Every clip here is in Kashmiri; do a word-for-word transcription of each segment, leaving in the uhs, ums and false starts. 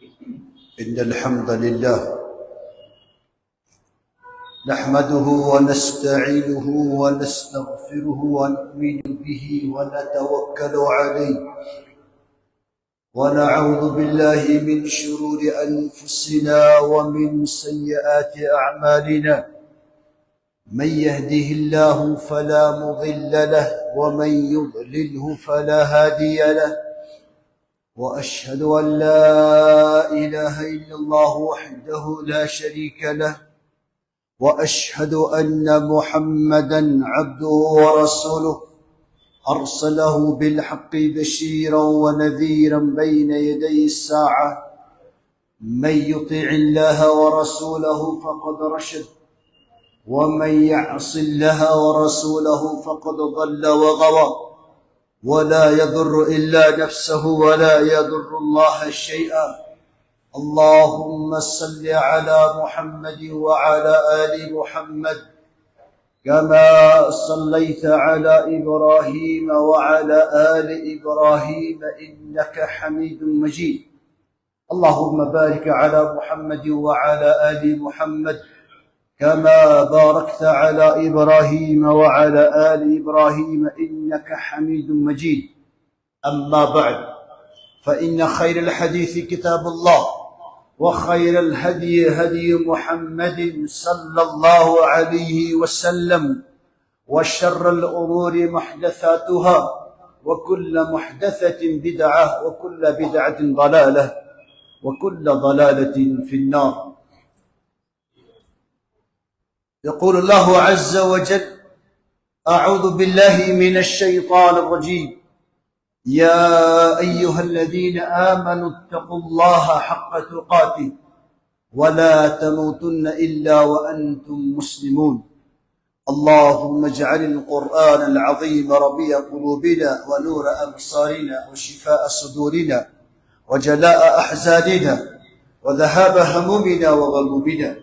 إن الحمد لله نحمده ونستعينه ونستغفره ونؤمن به ونتوكل عليه، ونعوذ بالله من شرور أنفسنا ومن سيئات أعمالنا. من يهده الله فلا مضل له، ومن يضلله فلا هادي له. وأشهد أن لا إله إلا الله وحده لا شريك له، وأشهد أن محمدا عبده ورسوله، أرسله بالحق بشيرا ونذيرا بين يدي الساعة. من يطع الله ورسوله فقد رشد، ومن يعص الله ورسوله فقد ضل وغوى. ولا يضر إلا نفسه ولا يضر الله شيئا. اللهم صل على محمد وعلى آل محمد كما صليت على إبراهيم وعلى آل إبراهيم إنك حميد مجيد. اللهم بارك على محمد وعلى آل محمد كما باركت على إبراهيم وعلى آل إبراهيم إنك حميد مجيد. أما بعد، فإن خير الحديث كتاب الله، وخير الهدي هدي محمد صلى الله عليه وسلم، وشر الأمور محدثاتها، وكل محدثة بدعة، وكل بدعة ضلالة، وكل ضلالة في النار. يقول الله عز وجل: أعوذ بالله من الشيطان الرجيم. يا أيها الذين آمنوا اتقوا الله حق تقاته ولا تموتن إلا وأنتم مسلمون. اللهم اجعل القرآن العظيم ربيع قلوبنا ونور أبصارنا وشفاء صدورنا وجلاء أحزاننا وذهاب همومنا وغمومنا.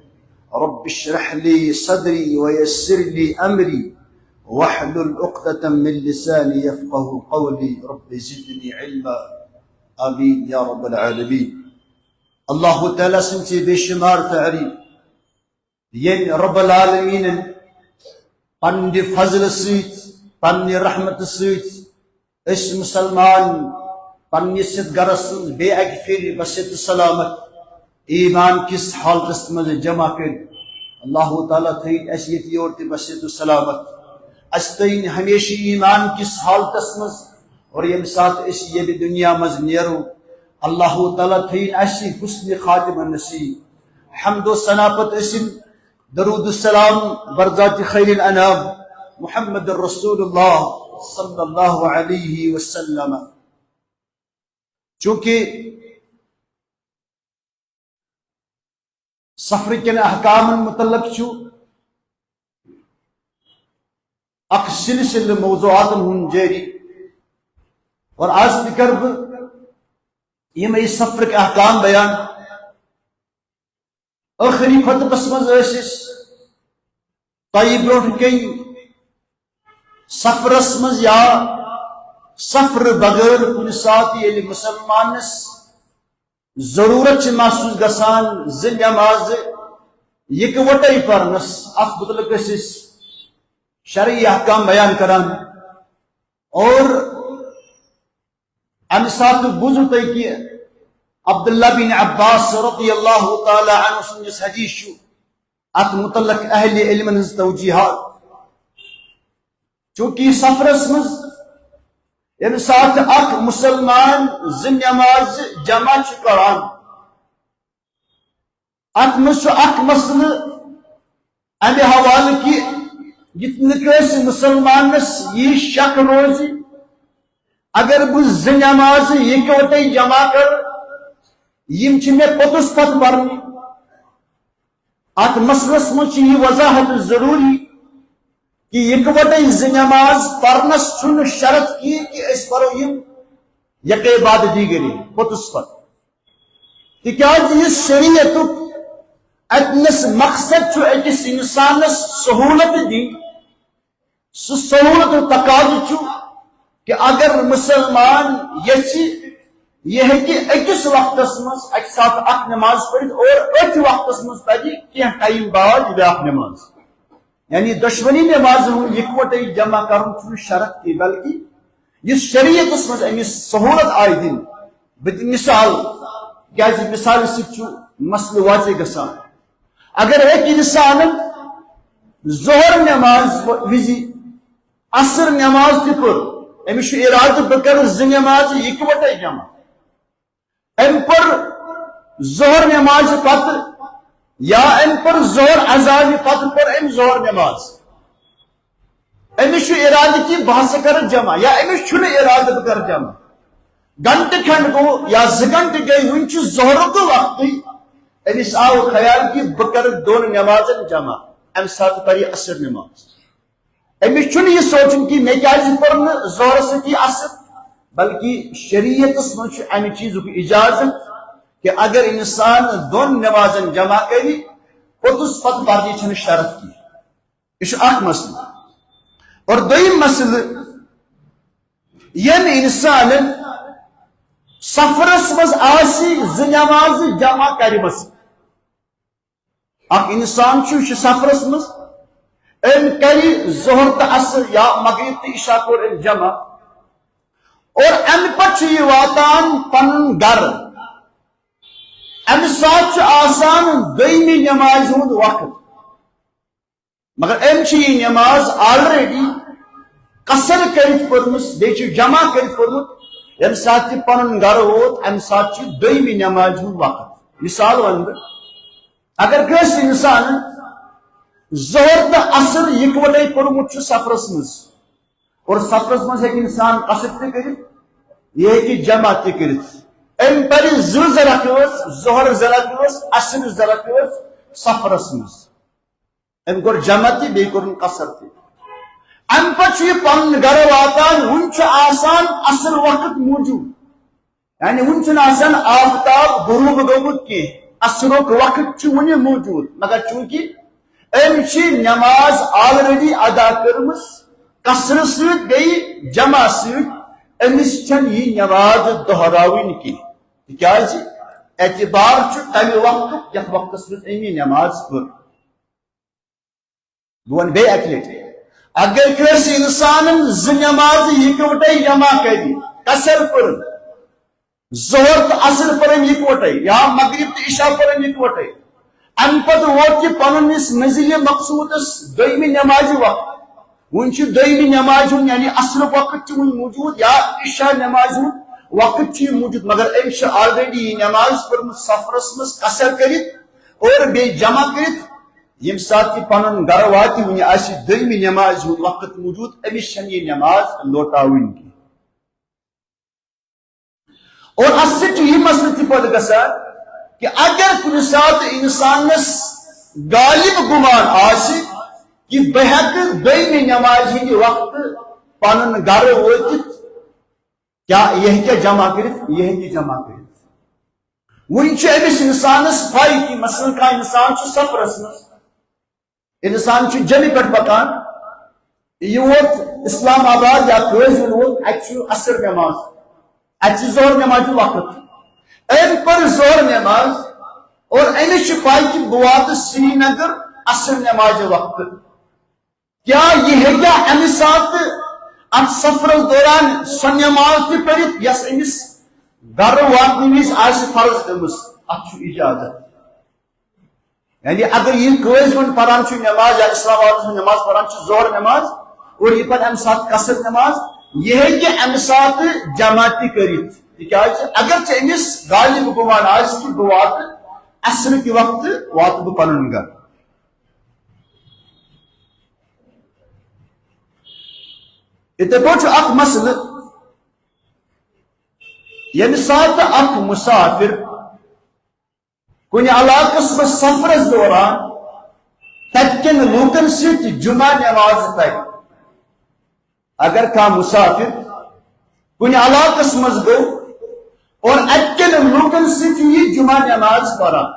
رب اشرح لي صدري ويسر لي أمري واحلل عقدة من لساني يفقه قولي. رب زدني علما. آمين يا رب العالمين. الله تعالى سٕنٛز چھِ بے شمار تعریف، ییٚمۍ رب العالمینن پننہِ فضلہٕ سۭتۍ، پننہِ رحمتہٕ سۭتۍ أسۍ مسلمان پننِس یتھ گرس منٛز بیٚیہِ اکہِ پھِرِ بصحت و سلامت ایمان کِس حالتس منٛز جمع کٔرۍ۔ اللہ تعالیٰ تھٲیِن اسہِ ییٚتہِ یور تہِ بصحت و سلامت۔ اسہِ تھٲیِن ہمیشہٕ ایمان کِس حالتس منٛز، اور ییٚمہِ ساتہٕ أسۍ ییٚمہِ دُنیا منٛز نیرو، اللہ تعالیٰ تھٲیِن اسہِ حسن خاتمہ نصیب۔ حمد و ثنا پتہٕ ٲسِن درود السلام بر ذات خیر الانام محمد رسول اللہ صلی اللہ علیہ وسلم۔ چونکہ سفر کٮ۪ن احکامن متعلق چھُ اکھ سلسلہٕ موضوعاتن ہُنٛد جٲری، اور آز تہِ کرٕ بہٕ یِمے سفرٕکۍ احکام بیان۔ ٲخری خطبس منٛز ٲسۍ أسۍ تۄہہِ برونٛٹھ کَنۍ سفرس منٛز یا سفرٕ بغٲر کُنہِ ساتہٕ ییٚلہِ مُسلمانس ضروٗرت چھِ محسوٗس گژھان زٕ نٮ۪مازٕ یِکوَٹَے پرنس، اتھ مُتعلق ٲسۍ أسۍ شرعی احکام بیان کران۔ اور امہِ ساتہٕ بوٗزِو تُہۍ کہِ عبداللہ بن عباس رضی اللہ تعالیٰ عنہ سُنٛد یُس حدیث چھُ، اتھ مُتعلق اہلِ علمن ہٕنٛز توجیہات۔ چونکہ سفرس منٛز ییٚمہِ ساتہٕ اکھ مُسلمان زٕ نٮ۪مازٕ جمع چھُ کران، اتھ منٛز چھُ اکھ مسلہٕ امہِ حوالہٕ کہِ یِتھ نہٕ کٲنٛسہِ مُسلمانس یی شک روزِ، اگر بہٕ زٕ نٮ۪مازٕ یِکوَٹَے جمع کرٕ، یِم چھِ مےٚ پوٚتُس پتہٕ پرنہِ۔ اتھ مسلس منٛز چھِ یہِ وضاحت ضروٗری کہِ یِکوَٹَے زٕ نٮ۪ماز پرنس چھُنہٕ شرط کینٛہہ کہِ أسۍ پرو یِم یکے بعد دیگرے پوٚتُس پتہٕ۔ تِکیازِ یُس شریعتُک اتنس مقصد چھُ أکِس انسانس سہوٗلت دِنۍ، سُہ سہوٗلت و تقاضہٕ چھُ کہِ اگر مُسلمان یژھِ یہِ ہیٚکہِ أکِس وقتس منٛز اَکہِ ساتہٕ اکھ نماز پٔرِتھ اور أتھۍ وقتس منٛز پَرِ کینٛہہ ٹایم بعد بیٛاکھ نماز۔ یعنی دۄشوٕنی نمازن ہُنٛد یکوٹے جمع کرُن چھُنہٕ شرط کینٛہہ، بلکہِ یُس شریعتس منٛز أمِس سہوٗلت آیہِ دِنہٕ۔ بہٕ دِمہٕ مثال، تِکیازِ مثالہِ سۭتۍ چھُ مسلہٕ واضح گژھان۔ اگر أکۍ انسانن ظہر نماز وِزِ عصر نماز تہِ پٔر، أمِس چھُ ارادٕ بہٕ کرٕ زٕ نمازٕ یکوٹے جمع۔ أمۍ پٔر ظہر نمازِ پتہٕ یا أمۍ پٔر ظہر اذانہِ پتہٕ پٔر أمۍ ظہر نماز۔ أمِس چھُ ارادٕ کہِ بہٕ ہسا کرٕ جمع، یا أمِس چھُنہٕ ارادٕ بہٕ کرٕ جمع۔ گنٹہٕ کھنڈ گوٚو یا زٕ گنٹہٕ گٔے، وُنہِ چھُ ظہرُک وقتٕے۔ أمِس آو خیال کہِ بہٕ کرٕ دۄن نمازن جمع، اَمہِ ساتہٕ پرِ عصر نماز۔ أمِس چھُنہٕ یہِ سونٛچُن کہِ مےٚ کیازِ پٔر نہٕ ظہرس سۭتی عصر، بلکہِ شریعتس منٛز چھُ امہِ چیٖزُک اجازت کہِ اگر انسان دۄن نمازن جمع کرِ، پوٚتُس پتہٕ پرنٕچ چھنہٕ شرط کینٛہہ۔ یہِ چھُ اکھ مسلہٕ۔ اور دوٚیِم مسلہٕ، ییٚمۍ انسانن سفرس منٛز آسہِ زٕ نمازٕ جمع کرِمژٕ، اکھ انسان چھُ، یہِ چھُ سفرس منٛز، أمۍ کرِ ظہر تہٕ عصر یا مغرب تہٕ عشاء کوٚر أمۍ جمع، اور امہِ پتہٕ چھُ یہِ واتان پنُن گرٕ۔ امہِ ساتہٕ چھُ آسان دوٚیمہِ نمازِ ہُنٛد وقت، مگر أمۍ چھِ یہِ نماز already قصر کٔرِتھ پٔرمٕژ، بیٚیہِ چھِ جمع کٔرِتھ پوٚرمُت۔ ییٚمہِ ساتہٕ یہِ پنُن گرٕ ووت، امہِ ساتہٕ چھِ دوٚیمہِ نمازِ ہُنٛد وقت۔ مثال ونہٕ بہٕ، اگر کٲنٛسہِ انسانن ظہر تہٕ عصر یکوٹے پوٚرمُت چھُ سفرس منٛز، اور سفرس منٛز ہیٚکہِ انسان قصر تہِ کٔرِتھ، یہِ ہیٚکہِ جمع تہِ کٔرِتھ۔ أمۍ پرِ زٕ زٕ رکٲژ، ظہر زٕ رکٲژ، عصر زٕ رکٲژ سفرس منٛز۔ أمۍ کوٚر جمع تہِ، بیٚیہِ کوٚرُن قصر تہِ۔ امہِ پتہٕ چھُ یہِ پنُن گرٕ واتان، وُنہِ چھُ آسان عصر وقت موٗجوٗد۔ یعنی وُنہِ چھُنہٕ آسان آفتاب غروب گوٚمُت کینٛہہ، عصرُک وقت چھُ وُنہِ موٗجوٗد، مگر چوٗنٛکہِ أمۍ چھِ نماز already ادا کٔرمٕژ قصرٕ سۭتۍ بیٚیہِ جمع سۭتۍ، أمِس چھَنہٕ یہِ نماز دۄہراوٕنۍ کینٛہہ، تِکیازِ اعتبار چھُ تَمہِ وقتُک یَتھ وقتَس منٛز أمۍ یہِ نماز پٔر۔ بہٕ وَنہٕ بیٚیہِ اَکہِ لَٹہِ، اگر کٲنٛسہِ اِنسانَن زٕ نٮ۪مازٕ یِکوَٹَے جمع کَرِ، قصر پٔرٕن، ظہر تہٕ عصر پٔرٕن یِکوَٹَے یا مغرب تہٕ عشاء پٔرٕن یِکوَٹَے، اَمہِ پَتہٕ ووت یہِ پَنُن یُس مٔنزِلہِ مقصوٗدَس دوٚیمہِ نٮ۪مازِ وقت۔ وُنہِ چھُ دوٚیمہِ نٮ۪مازِ ہُنٛد، یعنی عصرُک وقت چھُ وُنہِ موٗجوٗد یا عشاء نٮ۪مازِ ہُنٛد وقت چھُ یہِ موٗجوٗد، مگر أمۍ چھِ already یہِ نٮ۪ماز پٔرمٕژ سفرَس منٛز قصر کٔرِتھ اور بیٚیہِ جمع کٔرِتھ۔ ییٚمہِ ساتہٕ یہِ پنُن گرٕ واتہِ، وُنہِ آسہِ دوٚیمہِ نٮ۪مازِ ہُنٛد وقت موٗجوٗد، أمِس چھَنہٕ یہِ نٮ۪ماز لوٹاوٕنۍ کینٛہہ۔ اور اَتھ سۭتۍ چھُ یہِ مسلہٕ تہِ پٲدٕ گژھان کہِ اگر کُنہِ ساتہٕ اِنسانَس غالب گُمان آسہِ کہِ بہٕ ہٮ۪کہٕ دوٚیمہِ نٮ۪مازِ ہِنٛدِ وقتہٕ پنُن گرٕ وٲتِتھ، کیٛاہ یہِ ہیٚکیٛاہ جمع کٔرِتھ؟ یہِ ہیٚکہِ جمع کٔرِتھ۔ وُنہِ چھِ أمِس اِنسانَس پَے کہِ مثلاً کانٛہہ اِنسان چھُ سفرَس منٛز، اِنسان چھُ جیٚمہِ پٮ۪ٹھ پَکان، یہِ ووت اِسلام آباد یا کٲنٛسہِ ووت، اَتہِ چھُ عصر نٮ۪ماز، اَتہِ چھُ ظہر نٮ۪مازِ وقت۔ أمۍ پٔر ظہر نٮ۪ماز اور أمِس چھِ پَے کہِ بہٕ واتہٕ سرینگر عصر نٮ۪مازِ وقتہٕ۔ کیٛاہ یہِ ہیٚکیٛاہ اَمہِ ساتہٕ اَتھ سفرَس دوران سۄ نٮ۪ماز تہِ پٔرِتھ، یۄس أمِس گرٕ واتنہٕ وِزِ آسہِ فرض گٔمٕژ؟ اَتھ چھُ اِجازت۔ یعنی اگر یہِ کٲنٛسہِ ہُنٛد پَران چھُ نٮ۪ماز یا اِسلام آبادَس منٛز نٮ۪ماز پَران چھُ ظہر نٮ۪ماز، اور یہِ پَرِ اَمہِ ساتہٕ قصر نٮ۪ماز، یہِ ہیٚکہِ اَمہِ ساتہٕ جمع تہِ کٔرِتھ، تِکیٛازِ اگر ژےٚ أمِس غالب گُمان آسہِ کہِ بہٕ واتہٕ عصرٕ کہِ وقتہٕ واتہٕ بہٕ پَنُن گرٕ۔ یِتھے پٲٹھۍ چھُ اکھ مسلہٕ، ییٚمہِ ساتہٕ اکھ مُسافِر کُنہِ علاقس منٛز سفرس دوران تتہِ کٮ۪ن لوٗکن سۭتۍ جمعہ نٮ۪ماز پرِ۔ اگر کانٛہہ مُسافِر کُنہِ علاقس منٛز گوٚو اور اتہِ کٮ۪ن لوٗکن سۭتۍ یہِ جمعہ نٮ۪ماز پران،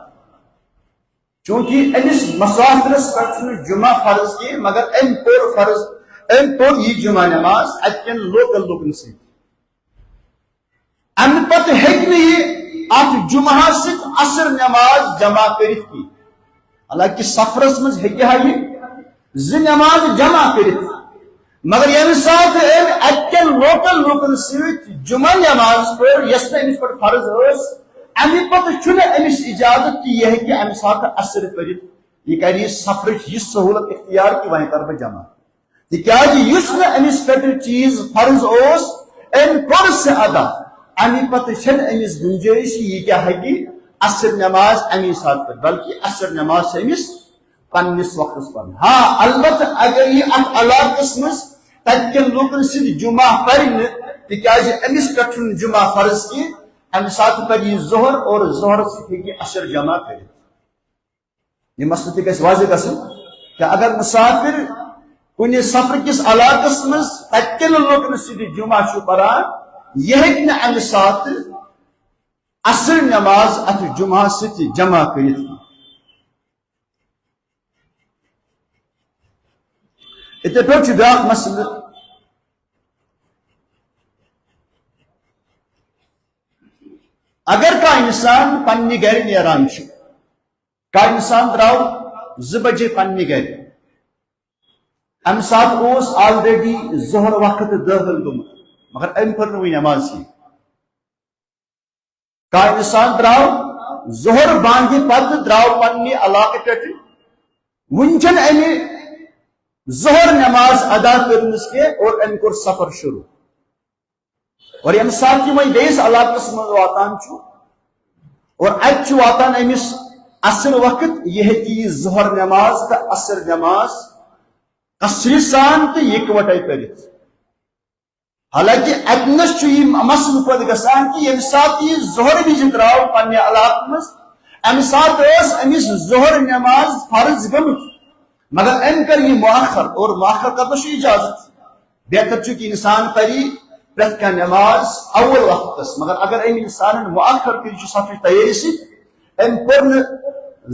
چوٗنٛکہِ أمِس مُسافِرس پٮ۪ٹھ چھُنہٕ جمعہ فرض کینٛہہ، مگر أمۍ پوٚر فرض، أمۍ پوٚر یہِ جمعہ نٮ۪ماز اَتہِ کٮ۪ن لوکل لوٗکن سۭتۍ۔ امہِ پتہٕ ہیٚکہِ نہٕ یہِ اتھ جمعہس سۭتۍ عصر نماز جمع کٔرِتھ کینٛہہ۔ حالانکہ سفرس منٛز ہیٚکہِ ہا یہِ زٕ نماز جمع کٔرِتھ، مگر ییٚمہِ ساتہٕ أمۍ اتہِ کٮ۪ن لوکل لوٗکن سۭتۍ جمعہ نماز پٔر، یۄس نہٕ أمِس پٮ۪ٹھ فرض ٲس، امہِ پتہٕ چھُنہٕ أمِس اجازت کہِ یہِ ہیٚکہِ امہِ ساتہٕ عصر پٔرِتھ۔ یہِ کرِ یہِ سفرٕچ یہِ سہولت اختیار کہِ وۄنۍ کرٕ بہٕ جمع۔ تِکیازِ یُس نہٕ أمِس پٮ۪ٹھ چیٖز فرض اوس، أمۍ کوٚر سُہ ادا۔ اَمہِ پتہٕ چھَنہٕ أمِس گُنجٲیِش یہِ کیٛاہ ہیٚکہِ عصر نماز اَمی ساتہٕ پٔرِتھ، بلکہِ عصر نماز چھِ أمِس پننِس وقتس پرٕنۍ۔ ہاں، البتہ اگر یہِ اتھ علاقس منٛز تتہِ کٮ۪ن لوٗکن سۭتۍ جمعہ پرِ نہٕ، تِکیازِ أمِس پٮ۪ٹھ چھُنہٕ جمعہ فرض کینٛہہ، اَمہِ ساتہٕ پرِ یہِ ظہر اور ظہرس سۭتۍ ہیٚکہِ عصر جمع کٔرِتھ۔ یہِ مسلہٕ تہِ گژھِ واضح گژھُن کہ اگر مسافر کُنہِ سفر کِس علاقس منٛز تتہِ کٮ۪ن لوٗکن سۭتۍ جمعہ چھُ پران، یہِ ہیٚکہِ نہٕ امہِ ساتہٕ عصر نماز اتھ جمعہ سۭتۍ جمع کٔرِتھ۔ یِتھے پٲٹھۍ چھُ بیٛاکھ مسلہٕ، اگر کانٛہہ انسان پننہِ گرِ نیران چھُ، کانٛہہ انسان درٛاو زٕ بجے پننہِ گرِ، امہِ ساتہٕ اوس already ظہر وقت دٲخل گوٚمُت، مگر أمۍ پٔر نہٕ وُنہِ نماز کینٛہہ۔ کانٛہہ انسان درٛاو ظہر بانگہِ پتہٕ درٛاو پننہِ علاقہٕ پٮ۪ٹھ، وُنہِ چھَنہٕ أمۍ ظہر نماز ادا کٔرمٕژ کینٛہہ اور أمۍ کوٚر سفر شروع۔ اور ییٚمہِ ساتہٕ یہِ وۄنۍ بیٚیِس علاقس منٛز واتان چھُ اور اتہِ چھُ واتان أمِس عصر وقت، یہِ ہیٚکہِ یہِ ظہر نماز تہٕ عصر نماز قصرِ سان تہٕ یکوٹے پٔرِتھ۔ حالانکہ اتنس چھُ یہِ مسلہٕ پٲدٕ گژھان کہ ییٚمہِ ساتہٕ یہِ ظہر وِزِ درٛاو پننہِ علاقہٕ منٛز، امہِ ساتہٕ ٲس أمِس ظہر نماز فرض گٔمٕژ، مگر أمۍ کٔر یہِ مؤخر، اور مؤخر کرنس چھُ اجازت۔ بہتر چھُ کہ انسان پری پرٛٮ۪تھ کانٛہہ نماز اول وقتس، مگر اگر أمۍ انسانن مؤخر کٔرِتھ چھُ سفرٕچ تیٲری سۭتۍ، أمۍ پٔر نہٕ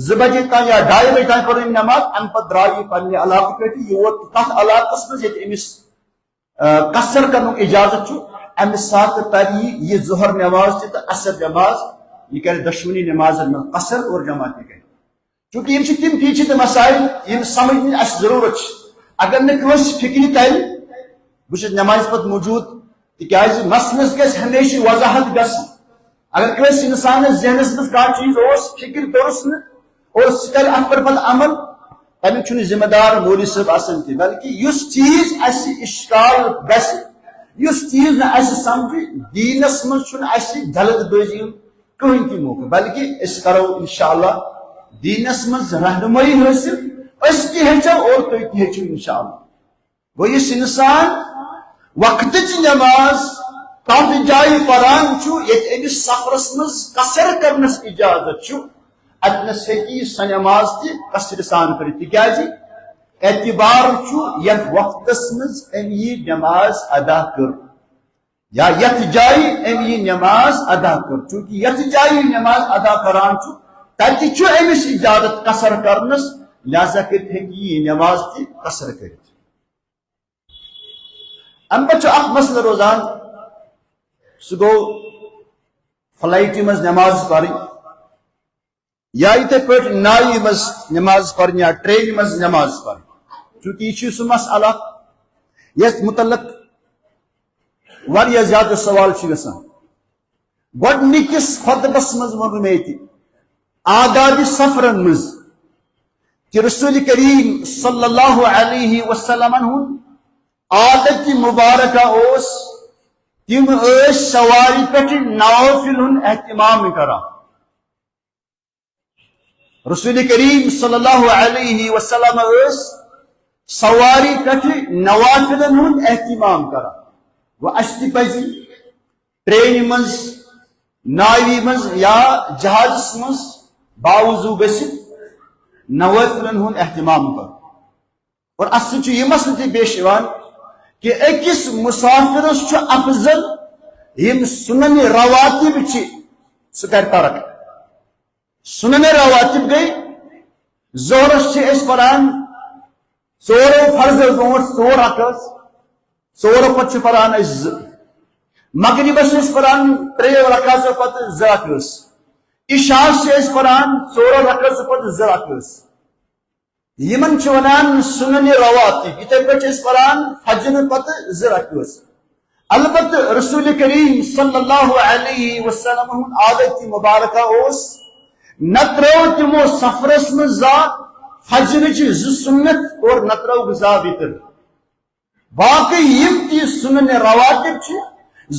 زٕ بجے تام یا ڈاے بجے تام پٔر أمۍ نماز، امہِ پتہٕ درٛاو یہِ پننہِ علاقہٕ پٮ۪ٹھ، یہِ ووت تتھ علاقس منٛز ییٚتہِ أمِس آ، قصر کرنُک اجازت چھُ، امہِ ساتہٕ پرِ یہِ ظہر نماز تہِ تہٕ عصر نماز، یہِ کرِ دۄشوٕنی نمازن منٛز قصر اور جماعت تہِ کرِ۔ چونکہ یِم چھِ تِم پیچیدٕ مسائل، یِم سمجھنٕچ اسہِ ضروٗرت چھِ۔ اگر نہٕ کٲنٛسہِ فکرِ ترِ، بہٕ چھُس نمازِ پتہٕ موجود، تِکیازِ مسلس گژھِ ہمیشہِ وضاحت گژھٕنۍ۔ اگر کٲنٛسہِ انسانس ذہنس منٛز کانٛہہ چیٖز اوس، فکر توٚرُس نہٕ، اور سُہ کرِ اتھ پٮ۪ٹھ پتہٕ عمل، تمیُک چھُنہٕ ذمہ دار مولوی صٲب آسان کینٛہہ، بلکہ یُس چیٖز اسہِ اشکال گژھِ، یُس چیٖز نہٕ اسہِ سمجھِ، دیٖنس منٛز چھُنہٕ اسہِ جلد بٲزی ہُنٛد کٕہٕنۍ تہِ موقعہٕ، بلکہ أسۍ کرو انشاءاللہ دیٖنس منٛز رہنمٲیی حٲصِل، أسۍ تہِ ہیٚچھو اور تُہۍ تہِ ہیٚچھِو انشاءاللہ۔ گوٚو یُس انسان وقتٕچ نماز تتھ جایہِ پران چھُ، ییٚتہِ أمِس سفرس منٛز قصر کرنس اجازت چھُ، اتنس ہیٚکہِ یہِ سۄ نماز تہِ قصرِ سان پٔرِتھ، تِکیازِ اعتبار چھُ یتھ وقتس منٛز أمۍ یہِ نماز ادا کٔر یا یتھ جایہِ أمۍ یہِ نماز ادا کٔر۔ چونکہ یتھ جایہِ یہِ نماز ادا کران چھُ، تتہِ چھُ أمِس اجازت قصر کرنس، لہذا کٔرِتھ ہیٚکہِ یہِ نماز تہِ قصر کٔرِتھ۔ امہِ پتہٕ چھُ اکھ مسلہٕ روزان، سُہ گوٚو فلائٹہِ منٛز نماز پرٕنۍ یا یِتھے پٲٹھۍ ناوِ منٛز نماز پرٕنۍ یا ٹرینہِ منٛز نماز پرٕنۍ، چونکہ یہِ چھُ سُہ مسلہٕ یتھ متعلق واریاہ زیادٕ سوال چھِ گژھان۔ گۄڈٕنِکِس خطبس منٛز ووٚن مےٚ ییٚتہِ آدابِ سفرن منٛز کہِ رسول کریم صلی اللہ علیہ وسلمن ہُنٛد عادت مبارکہ اوس، تِم ٲسۍ سوارِ پٮ۪ٹھ نوافل ہُنٛد اہتمام کران۔ رسول کریم صلی اللہ علیہ وسلم ٲسۍ سوارِ پٮ۪ٹھ نوافلن ہُنٛد اہتمام کران۔ وۄنۍ اَسہِ تہِ پزِ ٹرینہِ منٛز، ناوِ منٛز یا جہازس منٛز باوضوٗ گٔژھِتھ نوافلن ہُنٛد اہتمام کرُن۔ اور اَتھ سۭتۍ چھُ یہِ مسلہٕ تہِ پیش یِوان کہِ أکِس مسافرس چھُ افضل یِم سنن رواتب چھِ، سُہ کرِ ترک۔ سنن رواتب گٔے، ظہرس چھِ أسۍ پران ژورو فرضو برونٛٹھ ژور رکعت، ژورو پتہٕ چھِ پران أسۍ زٕ۔ مغربس چھِ أسۍ پران ترٛیٚیو رکعژو پتہٕ زٕ رکعژ۔ عشاء چھِ أسۍ پران ژورو رکعژو پتہٕ زٕ رکعژ۔ یِمن چھِ ونان سنن رواتب۔ یِتھے پٲٹھۍ چھِ أسۍ پران فجر پتہٕ زٕ رکعژ۔ البتہ رسول کریم صلی اللہ علیہ وسلم ہُنٛد عادت مبارکہ اوس نہ ترٲو تِمو سفرس منٛز زا فجرٕچ زٕ سنت اور نہ ترٲوکھ زا وتر۔ باقی یِم تہِ سنن رواتب چھِ،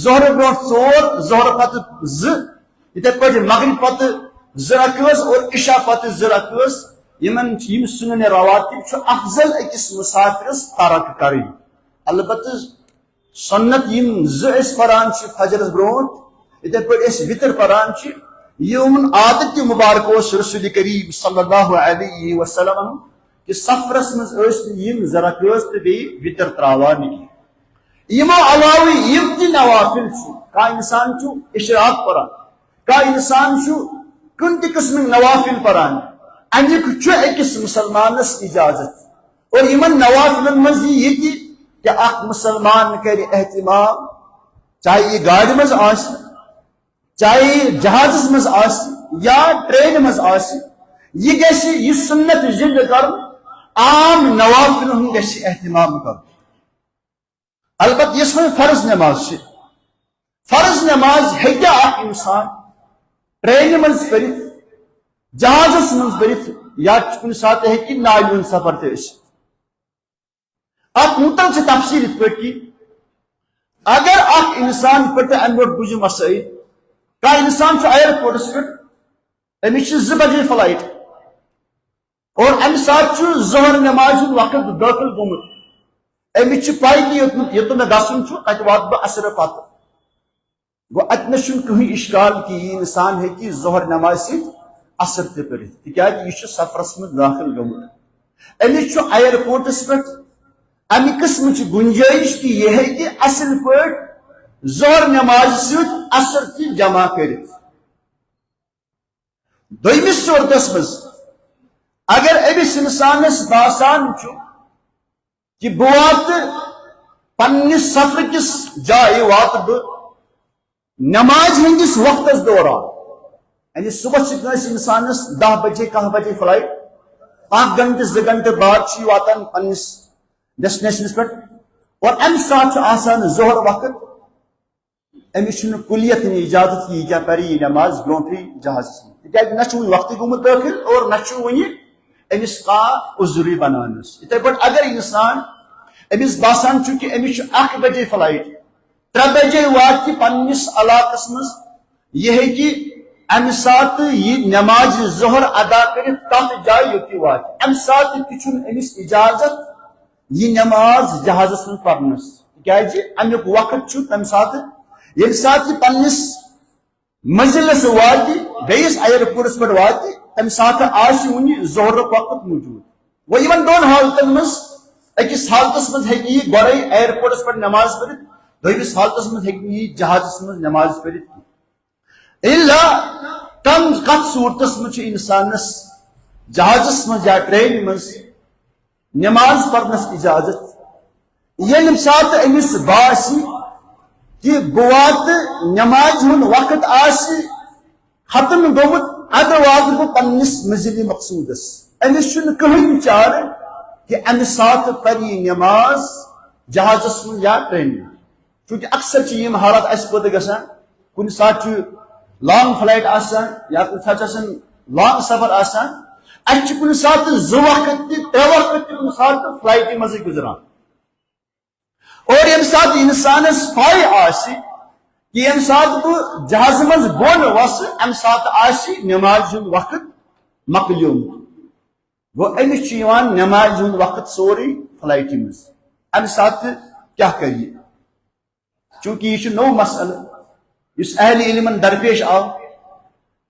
ظہر برونٛٹھ ژور، ظہر پتہٕ زٕ، یِتھے پٲٹھۍ مغرب پتہٕ زٕ رکعژ اور عشاء پتہٕ زٕ رکعژ، یِمن یِم سنن رواتب چھُ افضل أکِس مسافرس ترک کرٕنۍ۔ البتہ سنت یِم زٕ أسۍ پران چھِ فجرس برونٛٹھ، یِتھے پٲٹھۍ أسۍ وتر پران چھِ، یِمن عادت تہِ مبارک اوس رسول کریم صلی اللہ علیہ وسلم کہ سفرس منٛز ٲسۍ نہٕ یِم زٕ رکعژ تہٕ بیٚیہِ وتر تراوان کینٛہہ۔ یِمو علاوٕ یِم تہِ نوافل چھِ، کانٛہہ انسان چھُ اشراق پران، کانٛہہ انسان چھُ کُنہِ تہِ قٕسمٕکۍ نوافل پران، امیُک چھُ أکِس مسلمانس اجازت۔ اور یِمن نوافلن منٛز یہِ یہِ تہِ کہ اکھ مسلمان کرِ اہتمام، چاہے یہِ گاڑِ منٛز آسہِ، چاہے یہِ جہازس منٛز آسہِ یا ٹرینہِ منٛز آسہِ، یہِ گژھِ یہِ سنت زندٕ کرُن، عام نوافلن ہُنٛد گژھِ اہتمام کرُن۔ البتہ یۄس وۄنۍ فرض نماز چھِ، فرض نماز ہیٚکہِ اکھ انسان ٹرینہِ منٛز پٔرِتھ، جہازس منٛز پٔرِتھ، یا کُنہِ ساتہٕ ہیٚکہِ ناوِ ہُنٛد سفر تہِ ٲسِتھ۔ اتھ متعلق چھِ تفصیل یِتھ پٲٹھۍ کہِ اگر اکھ انسان، یِتھ پٲٹھۍ تۄہہِ امہِ برونٛٹھ بوٗزِو مسائل، کانٛہہ انسان چھُ ایئرپورٹس پٮ۪ٹھ، أمِس چھِ زٕ بجے فلائٹ اور امہِ ساتہٕ چھُ ظہر نمازِ ہُنٛد وقت دٲخل گوٚمُت۔ أمِس چھِ پاے کہِ یوٚت نہٕ، یوٚت نہٕ مےٚ گژھُن چھُ، تتہِ واتہٕ بہٕ عصرٕ پتہٕ۔ گوٚو، اتہِ نَس چھُنہٕ کٕہٕنۍ اشکال کہِ یہِ انسان ہیٚکہِ ظہر نمازِ سۭتۍ عصر تہِ پٔرِتھ، تِکیازِ یہِ چھُ سفرس منٛز دٲخل گوٚمُت۔ أمِس چھُ ایئرپورٹس پٮ۪ٹھ امہِ قٕسمٕچ گنجٲیش کہِ یہِ ہیٚکہِ اصل پٲٹھۍ ظہر نمازِ سۭتۍ عصر تہِ جمع کٔرِتھ۔ دوٚیمِس صورتس منٛز، اگر أمِس انسانس باسان چھُ کہِ بہٕ واتہٕ پننِس سفرٕ کِس جایہِ واتہٕ بہٕ نمازِ ہٕنٛدِس وقتس دوران، یعنی صبحس چھِ کٲنٛسہِ انسانس دَہ بجے، کاہ بجے فلائٹ، اکھ گھنٹہٕ، زٕ گھنٹہٕ بعد چھُ یہِ واتان پننِس ڈیسٹِنیشنس پٮ۪ٹھ، اور امہِ ساتہٕ چھُ آسان ظہر وقت۔ أمِس چھُنہٕ کُلیت نہٕ اجازت کہِ یہِ کیٛاہ پرِ یہِ نماز برونٛٹھٕے جہازس منٛز، تِکیٛازِ نہ چھُ وُنہِ وقتٕے گوٚمُت دٲخل اور نہ چھُ وُنہِ أمِس کانٛہہ عذرٕے بناونس۔ یِتھے پٲٹھۍ اگر انسان، أمِس باسان چھُ کہِ أمِس چھُ اکھ بجے فلائٹ، ترٛےٚ بجے واتہِ پننِس علاقس منٛز، یہِ ہیٚکہِ امہِ ساتہٕ یہِ نماز ظہر ادا کٔرِتھ تتھ جایہِ یوٚت یہِ واتہِ۔ امہِ ساتہٕ تہِ چھُنہٕ أمِس اجازت یہِ نماز جہازس منٛز پرنس، تِکیازِ امیُک وقت چھُ تمہِ ساتہٕ، ییٚمہِ ساتہٕ یہِ پننِس منزلس واتہِ، بیٚیِس ایئرپورٹس پٮ۪ٹھ واتہِ، تمہِ ساتہٕ آسہِ وُنہِ ظہرُک وقت موجود۔ وۄنۍ یِمن دۄن حالتن منٛز، أکِس حالتس منٛز ہیٚکہِ یہِ گۄڈے ایئرپورٹس پٮ۪ٹھ نماز پٔرِتھ، دوٚیمِس حالتس منٛز ہیٚکہِ نہٕ یہِ جہازس منٛز نماز پٔرِتھ کینٛہہ۔ الا کم، کتھ صورتس منٛز چھُ انسانس جہازس منٛز یا ٹرینہِ منٛز نماز پرنس اجازت؟ ییٚمہِ ساتہٕ أمِس باسہِ کہِ بہٕ واتہٕ، نمازِ ہُنٛد وقت آسہِ ختم گوٚمُت، ادٕ واتہٕ بہٕ پننِس منزلِ مقصودس۔ أمِس چھُنہٕ کٕہٕنۍ چارٕ کہِ امہِ ساتہٕ پرِ یہِ نماز جہازس منٛز یا ٹرینہِ منٛز۔ چونکہ اکثر چھِ یِم حالات اَسہِ پٲدٕ گژھان، کُنہِ ساتہٕ چھُ لانگ فلائٹ آسان یا کُنہِ ساتہٕ چھُ آسان لانگ سفر آسان، اَسہِ چھِ کُنہِ ساتہٕ زٕ وقت تہِ، ترٛےٚ وقت تہِ کُنہِ ساتہٕ فلائٹہِ منٛزٕے گُزران۔ اور ییٚمہِ ساتہٕ اِنسانَس پَے آسہِ کہِ ییٚمہِ ساتہٕ بہٕ جہازٕ منٛز بۄن وَسہٕ، اَمہِ ساتہٕ آسہِ نمازِ ہُنٛد وقت مۄکلیومُت، گوٚو أمِس چھُ یِوان نمازِ ہُنٛد وقت سورُے فلائٹہِ منٛز۔ اَمہِ ساتہٕ کیٛاہ کَرِ یہِ؟ چونکہ یہِ چھُ نوٚو مسئلہٕ یُس اہلِ علمن درپیش آو۔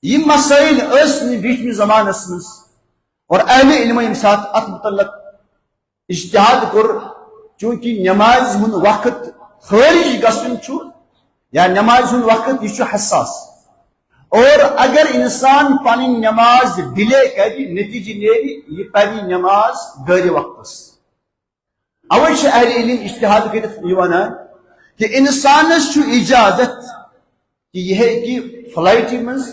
یِم مسائل ٲسۍ نہٕ برٛونٛٹھمِس زمانس منٛز، اور اہلِ علمو ییٚمہِ ساتہٕ اتھ متعلق اجتہاد کوٚر، چونکہ نمازِ ہُنٛد وقت خارج گژھُن چھُ یا نمازِ ہُنٛد وقت، یہِ چھُ حساس، اور اگر انسان پنٕنۍ نماز ڈیلے کرِ، نتیجہ نیرِ، یہِ پرِ نماز غٲرِ وقتس۔ اوے چھِ اہلِ علم اجتہاد کٔرِتھ یہِ ونان کہ انسانس چھُ اجازت کہ یہِ ہیٚکہِ فلائٹہِ منٛز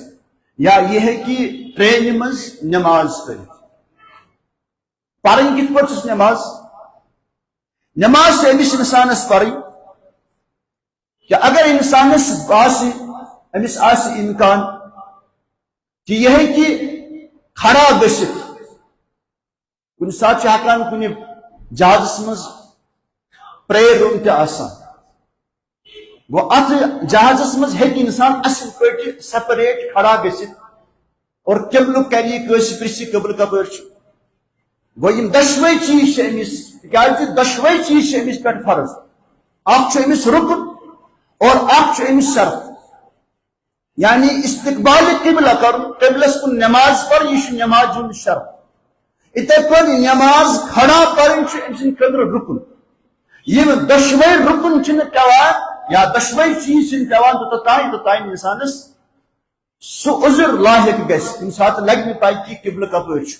یا یہِ ہیٚکہِ ٹرینہِ منٛز نماز پٔرِتھ۔ پرٕنۍ کِتھ پٲٹھۍ چھُس نماز؟ نماز چھِ أمِس انسانس پرٕنۍ کہ اگر انسانس باسہِ، أمِس آسہِ امکان کہ یہِ ہیٚکہِ کھڑا گٔژھِتھ۔ کُنہِ ساتہٕ چھُ ہٮ۪کان کُنہِ جہازس منٛز پریئر روم تہِ آسان۔ گوٚو، اتھ جہازس منٛز ہیٚکہِ انسان اصل پٲٹھۍ سیپریٹ کھڑا گٔژھِتھ اور قبلُک کرِ یہِ کٲنٛسہِ پرژھِ قبلہٕ کپٲرۍ چھُ۔ گوٚو، یِم دۄشوے چیٖز چھِ أمِس، تِکیازِ دۄشوے چیٖز چھِ أمِس پٮ۪ٹھ فرض۔ اکھ چھُ أمِس رُکُن اور اکھ چھُ أمِس شرط۔ یعنی استقبال قبلہ کرُن، قبلس کُن نماز پرٕنۍ، یہِ چھُ نمازِ ہُنٛد شرط۔ یِتھے پٲٹھۍ نماز کھڑا پرٕنۍ چھُ أمۍ سٕنٛدِ خٲطرٕ رُکُن۔ یِم دۄشوے رُکُن چھِنہٕ پٮ۪وان یا دۄشوے چیٖز چھِنہٕ پٮ۪وان توٚتام، یوٚتام انسانس سُہ عذر لاحق گژھِ، کُنہِ ساتہٕ لگہِ نہٕ پَے کہِ قبلہٕ کپٲرۍ چھُ۔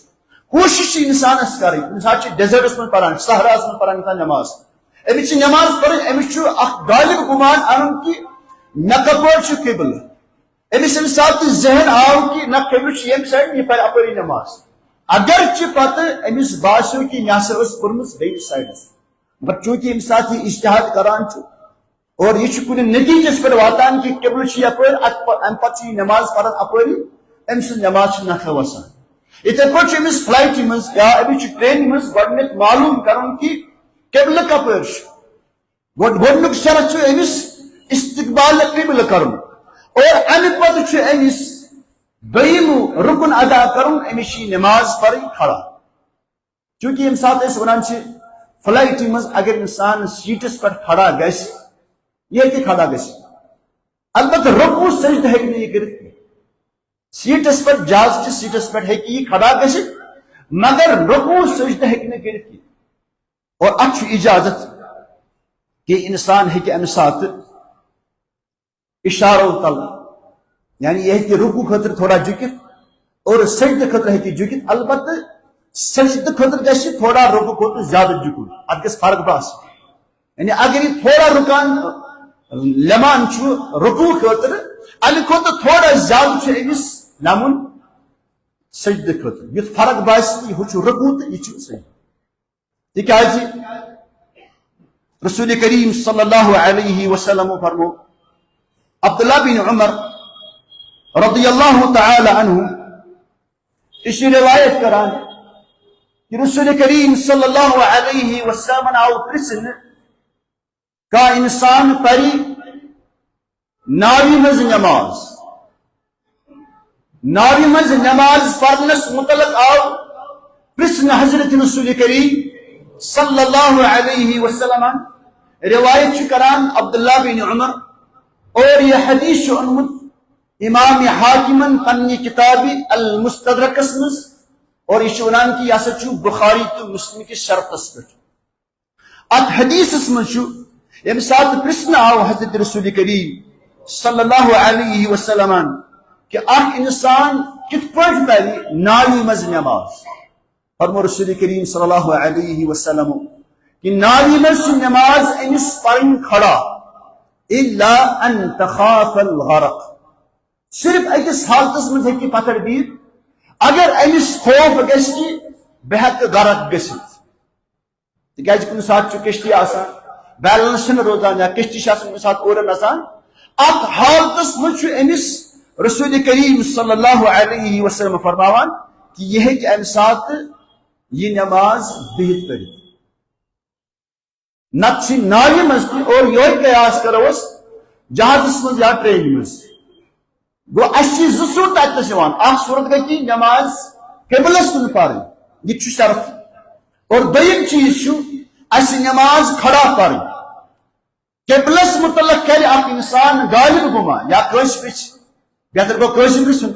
کوٗشِش چھِ انسانس کرٕنۍ، کُنہِ ساتہٕ چھِ ڈیزرٹس منٛز پران، صحراہس منٛز پران انسان نماز۔ أمِس چھِ نماز پرٕنۍ، أمِس چھُ اکھ غالب گُمان انُن کہِ مےٚ کپٲرۍ چھُ قبلہٕ۔ أمِس ییٚمہِ ساتہٕ تہِ ذہن آو کہِ نہ، قبلہٕ چھُ ییٚمہِ سایڈٕ، یہِ پرِ اپٲری نماز۔ اگرچہِ پتہٕ أمِس باسیو کہِ مےٚ ہسا ٲس پٔرمٕژ بیٚیِس سایڈس، مگر چوٗنٛکہِ ییٚمہِ ساتہٕ یہِ اجتہاد کران چھُ اور یہِ چھُ کُنہِ نتیٖجس پٮ۪ٹھ واتان کہِ قبلہٕ چھُ یپٲرۍ، اتھ پ-، امہِ پتہٕ چھُ یہِ نماز پران اپٲری، أمۍ سٕنٛز نماز چھِ نکھٕ وسان۔ یِتھے پٲٹھۍ چھُ أمِس فلائٹہِ منٛز یا أمِس چھُ ٹرینہِ منٛز گۄڈٕنیتھ معلوم کرُن کہِ قبلہٕ کپٲرۍ چھُ۔ گۄڈٕ، گۄڈٕنیُک شرط چھُ أمِس استقبال قبلہٕ کرُن اور امہِ پتہٕ چھُ أمِس دوٚیِم رُکُن ادا کرُن، أمِس چھِ یہِ نماز پرٕنۍ کھڑا۔ چونکہ ییٚمہِ ساتہٕ أسۍ ونان چھِ فلائٹہِ منٛز اگر انسان سیٹس پٮ۪ٹھ کھڑا گژھِ، یہِ ہیٚکہِ کھڑا گٔژھِتھ، البتہ رکوع سجدٕ ہیٚکہِ نہٕ یہِ کٔرِتھ کینٛہہ۔ سیٹس پٮ۪ٹھ، جہاز چہِ سیٹس پٮ۪ٹھ ہیٚکہِ یہِ کھڑا گٔژھِتھ، مگر رکوع سجدٕ ہیٚکہِ نہٕ کٔرِتھ کینٛہہ۔ اور اتھ چھُ اجازت کہ انسان ہیٚکہِ امہِ ساتہٕ اشارو تل، یعنی یہِ ہیٚکہِ رکوع خٲطرٕ تھوڑا جُکِتھ اور سجدٕ خٲطرٕ ہیٚکہِ جُکِتھ، البتہ سجدٕ خٲطرٕ گژھِ یہِ تھوڑا رکوع کھۄتہٕ زیادٕ جُکُن، اتھ گژھِ فرق باسٕنۍ۔ یعنی اگر یہِ تھوڑا رُکان، لمان چھُ رکوع خٲطرٕ، امہِ کھۄتہٕ تھوڑا زیادٕ چھُ أمِس لمُن سجدٕ خٲطرٕ، یُتھ فرق باسہِ کہِ ہُہ چھُ رکوع تہٕ یہِ چھُ سجدٕ۔ تِکیازِ رسول کریم صلی اللہ علیہ وسلم فرمو، عبداللہ بن عمر رضی اللہ تعالی عنہ تہِ چھِ روایت کران کہ رسول کریم صلی اللہ علیہ وسلم آو پرژھنہٕ، کانٛہہ انسان پری ناوِ منٛز نماز۔ ناوِ منٛز نماز پرنس متعلق آو پرژھنہٕ حضرت رسول کریم صلی اللہ علیہ وسلم۔ روایت چھُ کران عبداللہ بن عمر، اور یہِ حدیث چھُ اوٚنمُت امام حاکمن پننہِ کتابِ المستدرکس منٛز، اور یہِ چھُ ونان کہ یہِ ہسا چھُ بخاری تہٕ مسلم کِس شرطس پٮ۪ٹھ۔ اتھ حدیثس منٛز چھُ، ییٚمہِ ساتہٕ پرژھنہٕ آو حضرت رسول کریم صلی اللہ علیہ وسلم کہ اکھ انسان کِتھ پٲٹھۍ پرِ ناوِ منٛز نماز، فرمو رسول کریم صلی اللہ علیہ وسلم کہ ناوِ منٛز چھِ نماز أمِس پرٕنۍ کھڑا، الا ان تخاف الغرق، صرف أکِس حالتس منٛز ہیٚکہِ پتھر بِہِتھ، اگر أمِس خوف گژھِ کہ بہٕ ہیٚکہٕ غرق گٔژھِتھ۔ تِکیازِ کُنہِ ساتہٕ چھُ کشتی آسان، بیلنس چھُنہٕ روزان یا کشتی چھِ آسان کُنہِ ساتہٕ اورٕ نژان۔ اتھ حالتس منٛز چھُ أمِس رسول کریم صلی اللہ علیہ وسلم فرماوان کہ یہِ ہیٚکہِ امہِ ساتہٕ یہِ نماز بِہِتھ پٔرِتھ۔ نتہٕ چھِ ناوِ منٛز تہِ، اور یِہوٚے قیاس کرو أسۍ جہازس منٛز یا ٹرینہِ منٛز۔ گوٚو، اَسہِ چھِ زٕ صوٗرت اَتہِ نَس یِوان۔ اَکھ صوٗرت گٔے کہِ نٮ۪ماز قبلس کُن پَرٕنۍ، یہِ تہِ چھُ شرط۔ اور دوٚیِم چیٖز چھُ اَسہِ نٮ۪ماز کھڑا پَرٕنۍ۔ قبلس مُتعلق کَرِ اَکھ اِنسان غالب گُمان یا کٲنٛسہِ پرٛژھِ، بہتر گوٚو کٲنٛسہِ پرٛژھُن۔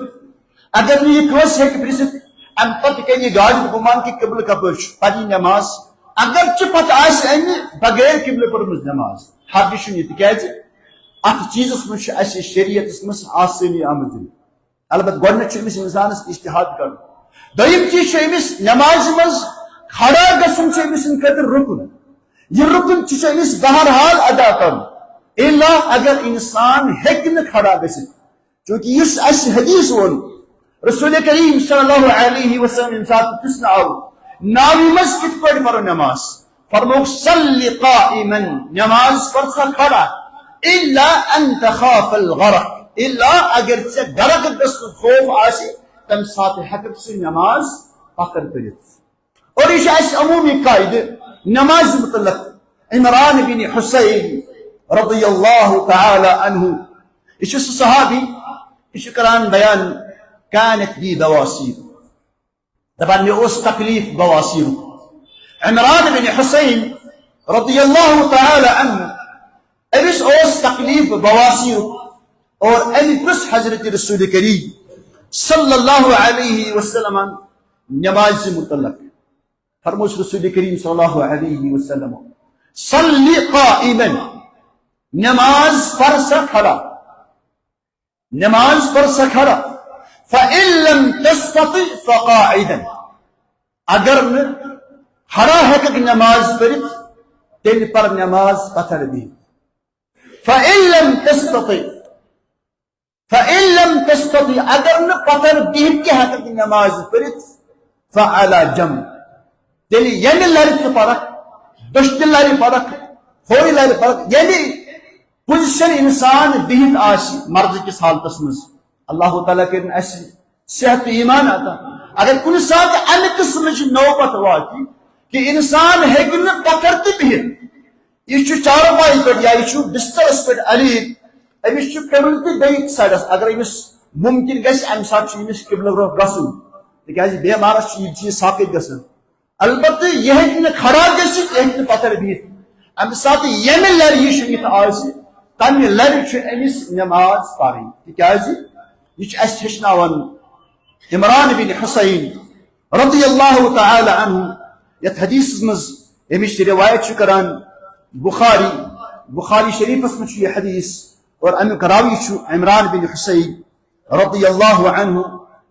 اگر نہٕ یہِ کٲنٛسہِ ہیٚکہِ پرٛژھِتھ، اَمہِ پَتہٕ کَرِ یہِ غالب گُمان کہِ قبلہٕ کَپٲرۍ چھُ، پَرِ یہِ نٮ۪ماز۔ اگرچہِ پَتہٕ آسہِ اَمہِ بغٲر قبلہٕ پٔرمٕژ نٮ۪ماز، حرجہِ چھُنہٕ یہِ، تِکیٛازِ اَتھ چیٖزَس منٛز چھِ اَسہِ شریعتَس منٛز آسٲنی آمٕژ دِنہٕ۔ البتہ گۄڈٕنیتھ چھُ أمِس اِنسانَس اجتہاد کَرُن۔ دوٚیِم چیٖز چھُ أمِس نٮ۪مازِ منٛز کھڑا گژھُن چھُ أمۍ سٕنٛدِ خٲطرٕ رُکُن۔ یہِ رُکُن تہِ چھُ أمِس بہرحال ادا کَرُن۔ الا اگر انسان ہیٚکہِ نہٕ کھڑا گٔژھِتھ۔ چونکہ یُس اسہِ حدیث ووٚن، رسول کریم صلی اللہ علیہ وسلم ییٚمہِ ساتہٕ پرژھنہٕ آو، ناوِ منٛز کِتھ پٲٹھۍ پرو نماز؟ فرمووُکھ، "صل قائما"، نماز پر سا کھڑا، "الا ان تخاف الغرق"، الا اگر ژےٚ غرق گژھنُک خوف آسہِ، تمہِ ساتہٕ ہیٚککھ ژٕ نماز پتھر پٔرِتھ۔ اور یہ اسہِ عمومی قاعدٕ نماز متعلق۔ عمران بن حسین رضی اللہ تعالی عنہ، یہ چھُ سُہ صحابی، یہ چھُ کران بیان، "كانت بي بواسير"، دپان، "مےٚ اوس تکلیف بواسیرُک۔" عمران بن حسین رضی اللہ تعالی عنہ، أمِس اوس تکلیف بواسیرُک، اور أمۍ پرژھ حضرت رسول کریم صلی اللہ علیہ وسلم نماز متعلق۔ فرمووُس رسول کریم صلی اللہ علیہ وسلم، "صل قائما"، نماز پر سا کھڑا، نماز پر سا کھڑا، "فإن لم تستطع فقاعدا"، اگر نہٕ کھڑا ہیٚککھ نماز پٔرِتھ، تیٚلہِ پر نماز پتھر بِہِتھ۔ "فإن لم تستطع"، "فإن لم تستطع"، اگر نہٕ پتھر بِہِتھ تہِ ہیٚککھ نماز پٔرِتھ، "فعلى جنب"، تیٚلہِ ییٚمہِ لرِ ژٕ پرکھ، دٔچھنہِ لرِ پرکھ، کھوورِ لرِ پرکھ، ییٚمہِ پوزیشن انسان بِہِتھ آسہِ مرضہٕ کِس حالتس منٛز، اللہ تعالیٰ کٔرِن اسہِ صحت تہٕ ایمان عطا۔ اگر کُنہِ ساتہٕ امہِ قٕسمٕچ نوبت واتہِ کہ انسان ہیٚکہِ نہٕ پتھر تہِ بِہِتھ، یہِ چھُ چارپایہِ پٮ۪ٹھ یا یہِ چھُ بسترس پٮ۪ٹھ علیٖل، أمِس چھُ قبلہٕ تہِ بیٚیہِ سایڈس۔ اگر أمِس مُمکِن گژھِ، اَمہِ ساتہٕ چھُ أمِس قبلہٕ برونٛہہ گژھُن، تِکیازِ بیمارس چھِ یہِ چیٖز ثابت گژھان۔ البتہٕ یہِ ہیٚکہِ نہٕ کھڑا گٔژھِتھ، یہِ ہیٚکہِ نہٕ پتھر بِہِتھ۔ اَمہِ ساتہٕ ییٚمہِ لرِ یہِ شۄنٛگِتھ آسہِ، تَمہِ لرِ چھُ أمِس نماز پرٕنۍ، تِکیازِ یہِ چھُ اَسہِ ہیٚچھناوان عمران بن حسین رضی اللہ تعالی عنہ، یتھ حدیثس منٛز ییٚمِچ روایت چھُ کران بخاری، بخاری شریفس منٛز چھُ یہِ حدیث، اور امیُک راوی چھُ عمران بن حسین رضی اللہ عنہ،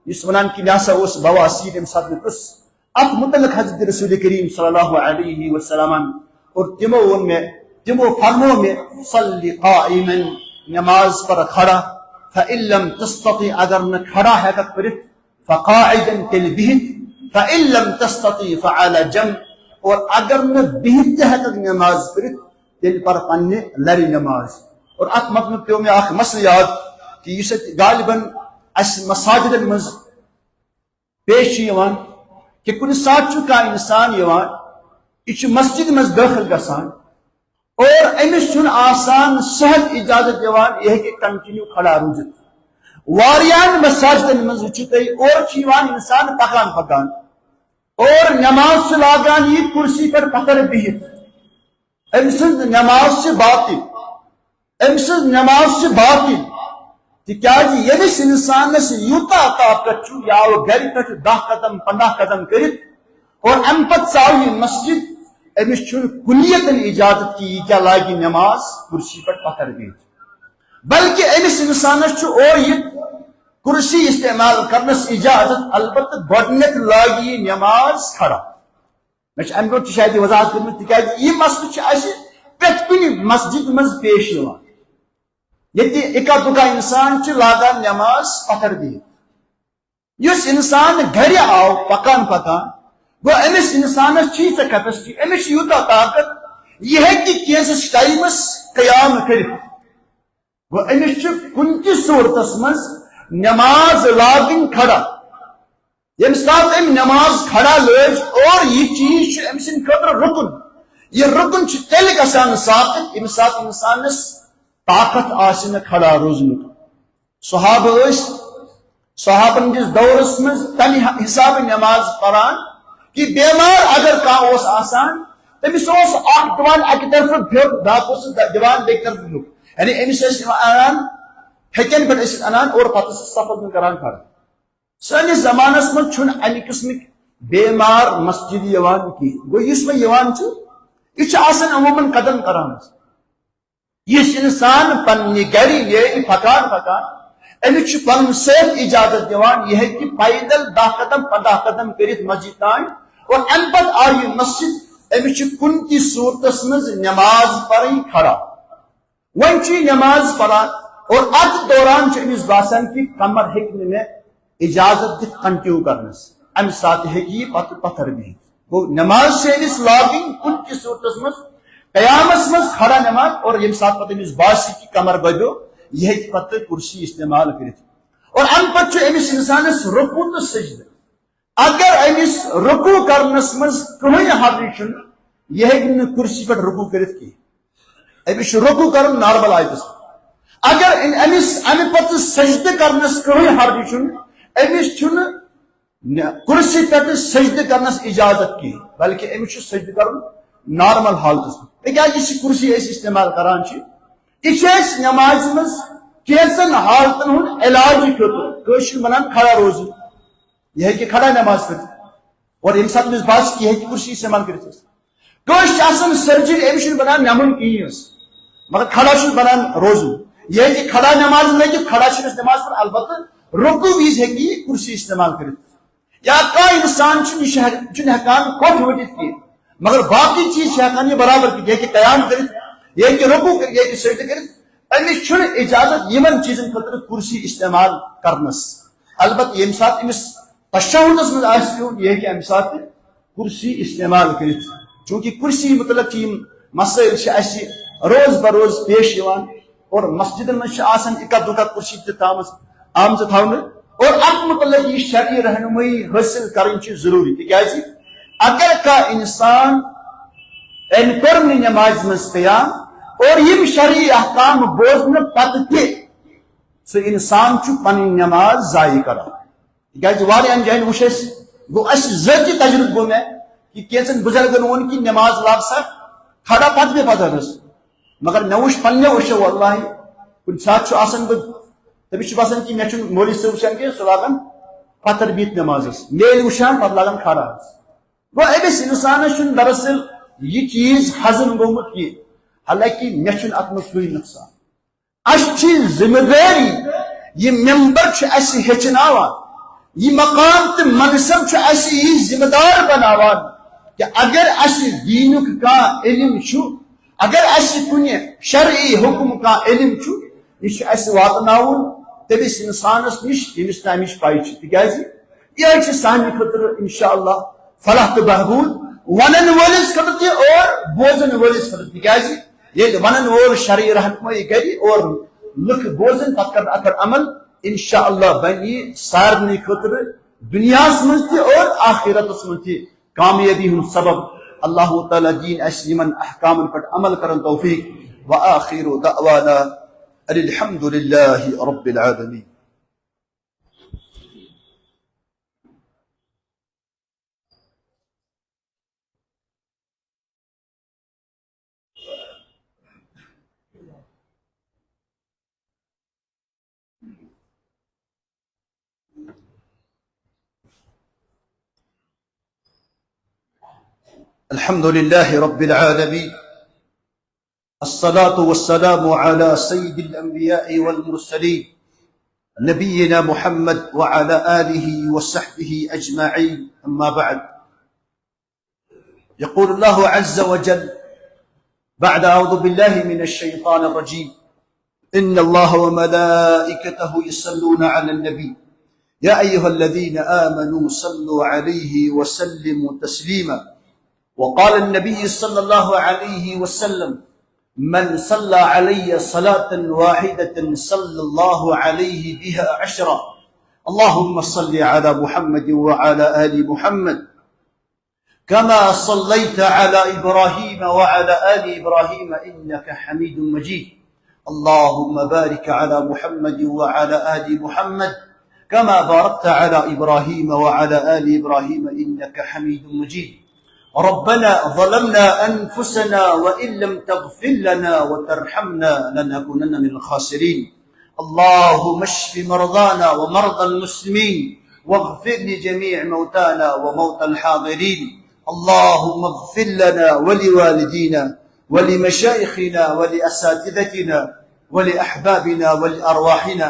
یُس ونان کہ مےٚ ہسا اوس بواسیر، ییٚمہِ ساتہٕ مےٚ پرٛژھ اتھ متعلق حضرت رسول کریم صلی اللہ علیہ وسلمن، اور تِمو ووٚن مےٚ، تِمو فرموو مےٚ، "صل قائما"، نماز پر کھڑا، "فإن لم تستطع"، اگر نہٕ کھڑا ہیٚککھ پٔرِتھ، "فقاعدا"، تیٚلہِ بِہِتھ، "فإن لم تستطع فعلى جنب"، اور اگر نہٕ بِہِتھ تہِ ہیٚککھ نماز پٔرِتھ، تیٚلہِ پر پننہِ لرِ نماز۔ اور اتھ منٛز پیوٚو مےٚ اکھ مسلہٕ یاد کہ یُس ییٚتہِ غالباً اسہِ مساجدن منٛز پیش چھُ یِوان کہ کُنہِ ساتہٕ چھُ کانٛہہ انسان یِوان، یہِ چھُ مسجد منٛز دٲخل گژھان، اور أمِس چھُنہٕ آسان صحت اجازت دِوان، یہِ ہیٚکہِ continue کھڑا روٗزِتھ۔ واریاہن مساجدن منٛز وٕچھِو تُہۍ، اورٕ چھُ یِوان انسان پکان پکان، اور نماز چھُ لاگان یہِ کرسی پٮ۪ٹھ پتھر بِہِتھ۔ أمۍ سٕنٛز نماز چھِ باطل، أمۍ سٕنٛز نماز چھِ باطل، تِکیازِ ییٚمِس انسانس یوٗتاہ طاقت چھُ، یہِ آو گرِ پٮ۪ٹھ دَہ قدم، پنٛداہ قدم کٔرِتھ، اور امہِ پتہٕ ژاو یہِ مسجد، أمِس چھُنہٕ کُلیتن اجازت کہِ یہِ کیٛاہ لاگہِ نماز کرسی پٮ۪ٹھ پتھر بِہِتھ، بلکہِ أمِس انسانس چھُ اورٕ یہِ کرسی استعمال کرنس اجازت، البتہٕ گۄڈٕنیتھ لاگہِ یہِ نماز کھڑا۔ مےٚ چھُ امہِ برونٛٹھ تہِ شاید یہِ وضاحت کٔرمٕژ، تِکیازِ یہِ مسلہٕ چھُ اسہِ پرٛٮ۪تھ کُنہِ مسجد منٛز پیش یِوان، ییٚتہِ اِکا دُکا انسان چھِ لاگان نماز پتھر بِہِتھ۔ یُس انسان گرِ آو پکان پکان، گوٚو أمِس انسانس چھِ ییٖژاہ capacity، أمِس چھِ یوٗتاہ طاقت، یہِ ہیٚکہِ کینٛژس ٹایمس قیام کٔرِتھ۔ گوٚو أمِس چھِ کُنہِ تہِ صوٗرتس منٛز نماز لاگٕنۍ کھڑا۔ ییٚمہِ ساتہٕ أمۍ نماز کھڑا لٲج، اور یہِ چیٖز چھُ أمۍ سٕنٛدِ خٲطرٕ رُکُن۔ یہِ رُکُن چھُ تیٚلہِ گژھان ثابت، ییٚمہِ ساتہٕ انسانس طاقت آسہِ نہٕ کھڑا روزنُک۔ صحابہٕ ٲسۍ، صحابن ہٕنٛدِس دورس منٛز تمہِ حسابہٕ نماز پران کہِ بیمار اگر کانٛہہ اوس آسان، تٔمِس اوس اکھ دِوان اکہِ طرفہٕ پھیُک، بیٛاکھ اوسُس د-، دِوان بیٚکہِ طرفہٕ پھیُک۔ یعنی أمِس ٲسۍ یِوان انان، پھیٚکٮ۪ن پٮ۪ٹھ ٲسِس انان اور پتہٕ ٲسِس صفس منٛز کران کھڑا۔ سٲنِس زمانس منٛز چھُنہٕ امہِ قٕسمٕکۍ بیمار مسجد یِوان کینٛہہ۔ گوٚو یُس وۄنۍ یِوان چھُ، یہِ چھُ آسان عموماً قدم کران۔ یُس انسان پننہِ گرِ نیرِ پکان پکان، أمِس چھُ پنُن صحت اجازت دِوان، یہِ ہیٚکہِ پیدل دَہ قدم، پنٛداہ قدم کٔرِتھ مسجد تام، اور امہِ پتہٕ آو یہِ مسجد، أمِس چھُ کُنہِ تہِ صوٗرتس منٛز نماز پرٕنۍ کھڑا۔ وۄنۍ چھُ یہِ نٮ۪ماز پران اور اتھ دوران چھُ أمِس باسان کہِ کمر ہیٚکہِ نہٕ مےٚ اجازت دِتھ continue کرنس، امہِ ساتہٕ ہیٚکہِ یہِ پتہٕ پتھر بِہِتھ۔ گوٚو، نٮ۪ماز چھِ أمِس لاگٕنۍ کُنہِ تہِ صوٗرتس منٛز، قیامس منٛز کھڑا نٮ۪ماز، اور ییٚمہِ ساتہٕ پتہٕ أمِس باسہِ کہِ کمر دٔبیو، یہِ ہیٚکہِ پتہٕ کُرسی استعمال کٔرِتھ۔ اور امہِ پتہٕ چھُ أمِس انسانس رکوع تہٕ سجدٕ۔ اگر أمِس رکوع کرنس منٛز کٕہٕنۍ حرج چھُنہٕ، یہِ ہیٚکہِ نہٕ کُرسی پٮ۪ٹھ رکوع کٔرِتھ کینٛہہ۔ أمِس چھُ رکوع کرُن normal آیتس پٮ۪ٹھ۔ اگر أمۍ-، أمِس امہِ پتہٕ سجدٕ کرنس کٕہٕنۍ حرج چھُنہٕ، أمِس چھُنہٕ نہ، کُرسی پٮ۪ٹھ سجدٕ کرنس اجازت کینٛہہ، بلکہ أمِس چھُ سجدٕ کرُن normal حالتس منٛز۔ تِکیازِ یُس یہِ کُرسی أسۍ استعمال کران چھِ، یہِ چھِ أسۍ نٮ۪مازِ منٛز کینٛژن حالتن ہُنٛد علاج خٲطرٕ، کٲشِر ونان کھڑا روزُن۔ یہِ ہیٚکہِ کھڑا نٮ۪ماز پٔرِتھ۔ اور ییٚمہِ ساتہٕ أمِس باسہِ کہِ یہِ ہیٚکہِ کُرسی استعمال کٔرِتھ حظ۔ کٲنٛسہِ چھِ آسان surgery، أمِس چھُنہٕ بنان نٮ۪مُن کِہیٖنۍ حظ، مگر کھڑا چھُس بنان روزُن۔ یہِ ہیٚکہِ کھڑا نٮ۪ماز لٔگِتھ، کھڑا چھُ أمِس نٮ۪ماز پَران، البتہٕ رُکوٗ وِزِ ہیٚکہِ یہِ کُرسی استعمال کٔرِتھ۔ یا کانٛہہ اِنسان چھُنہٕ، یہِ چھُ ہٮ۪-، چھُنہٕ ہٮ۪کان کۄٹھ ؤٹِتھ کینٛہہ، مگر باقٕے چیٖز چھِ ہٮ۪کان یہِ برابر کٔرِتھ، یہِ ہیٚکہِ قیام کٔرِتھ، یہِ ہیٚکہِ رُکوٗ کٔرِتھ، یہِ ہیٚکہِ سجدٕ کٔرِتھ۔ أمِس چھُنہٕ اجازت یِمن چیٖزن خٲطرٕ کُرسی استعمال کرنس۔ البتہ ییٚمہِ ساتہٕ أمِس تشہُدس منٛز آسہِ بِہُن، یہِ ہیٚکہِ اَمہِ ساتہٕ کُرسی استعمال کٔرِتھ۔ چوٗنٛکہِ کُرسی مُتعلق چھِ یِم مسٲیل چھِ اَسہِ روز بہ روز پیش یِوان، اور مسجدن منٛز چھِ آسان اِکا دُکا کُرسی تہِ تھاومٕژ، آمژٕ تھاونہٕ، اور اَتھ مُتعلق یہِ شرعی رہنمٲیی حٲصِل کَرٕنۍ چھِ ضروٗری، تِکیٛازِ اگر کانٛہہ اِنسان أمۍ کوٚر نہٕ نٮ۪مازِ منٛز قیام اور یِم شرعی احکام بوزنہٕ پتہٕ تہِ سُہ اِنسان چھُ پنٕنۍ نٮ۪ماز ضایع کران۔ تِکیٛازِ واریاہن جاین وُچھ اَسہِ، گوٚو اَسہِ ذٲتی تجربہٕ گوٚو مےٚ، کہِ کینٛژن بُزرگن ووٚن کہِ نٮ۪ماز لاگ سا کھڑا پتہٕ مےٚ پتہٕ حظ۔ مگر مےٚ وُچھ پننٮ۪و أچھو واللہ، کُنہِ ساتہٕ چھُ آسان بہٕ، تٔمِس چھُ باسان کہِ مےٚ چھُنہٕ مولوی صٲب وٕچھان کینٛہہ، سُہ لاگان پتھر بِہِتھ نٮ۪مازس، مےٚ ییٚلہِ وٕچھان پتہٕ لاگان کھڑا حظ۔ گوٚو أمِس اِنسانس چھُنہٕ دراصل یہِ چیٖز ہضم گوٚمُت کینٛہہ، حالانکہِ مےٚ چھُنہٕ اتھ منٛز کٕہٕنۍ نۄقصان۔ اَسہِ چھِ ذمہٕ دٲری، یہِ ممبر چھُ اَسہِ ہیٚچھناوان، یہِ مقام تہٕ منصب چھُ اَسہِ یہِ ذمہٕ دار بناوان کہِ اگر اَسہِ دیٖنُک کانٛہہ علم چھُ، اگر اَسہِ کُنہِ شرعی حُکم کانٛہہ علم چھُ، یہِ چھُ اَسہِ واتناوُن تٔمِس اِنسانَس نِش، ییٚمِس نہٕ اَمِچ پَے چھِ۔ تِکیٛازِ یہِ حظ چھِ سانہِ خٲطرٕ اِنشاءاللہ فلاح تہٕ بہبوٗد، وَنَن وٲلِس خٲطرٕ تہِ اور بوزَن وٲلِس خٲطرٕ۔ تِکیٛازِ ییٚلہِ وَنَن وول شرعی رہنمٲیی کَرِ اور لُکھ بوزَن، پَتہٕ کَرَن اَتھ پٮ۪ٹھ عمل، اِنشاءاللہ بَنہِ یہِ سارنٕے خٲطرٕ دُنیاہَس منٛز تہِ اور آخرتَس منٛز تہِ کامیٲبی ہُنٛد سبب۔ اللہ تعالیٰ دِیِن اَسہِ یِمَن احکامَن پٮ۪ٹھ عمل کَرَن توفیٖق۔ وآخر دعوانا أن الحمد لله رب العالمين. الحمد لله رب العالمين. الصلاة والسلام على سيد الأنبياء والمرسلين، نبينا محمد وعلى آله وصحبه أجمعين. أما بعد، يقول الله عز وجل بعد أعوذ بالله من الشيطان الرجيم: إن الله وملائكته يصلون على النبي، يا أيها الذين آمنوا صلوا عليه وسلموا تسليما. وقال النبي صلى الله عليه وسلم: من صلى علي صلاة واحدة صلى الله عليه بها عشرا. اللهم صل على محمد وعلى آل محمد كما صليت على إبراهيم وعلى آل إبراهيم إنك حميد مجيد. اللهم بارك على محمد وعلى آل محمد كما باركت على إبراهيم وعلى آل إبراهيم إنك حميد مجيد. ربنا ظلمنا أنفسنا وإن لم تغفر لنا وترحمنا لنكونن من الخاسرين. اللهم اشف مرضانا ومرضى المسلمين، واغفر لجميع موتانا وموتى الحاضرين. اللهم اغفر لنا ولوالدينا ولمشايخنا ولأساتذتنا ولأحبابنا ولأرواحنا.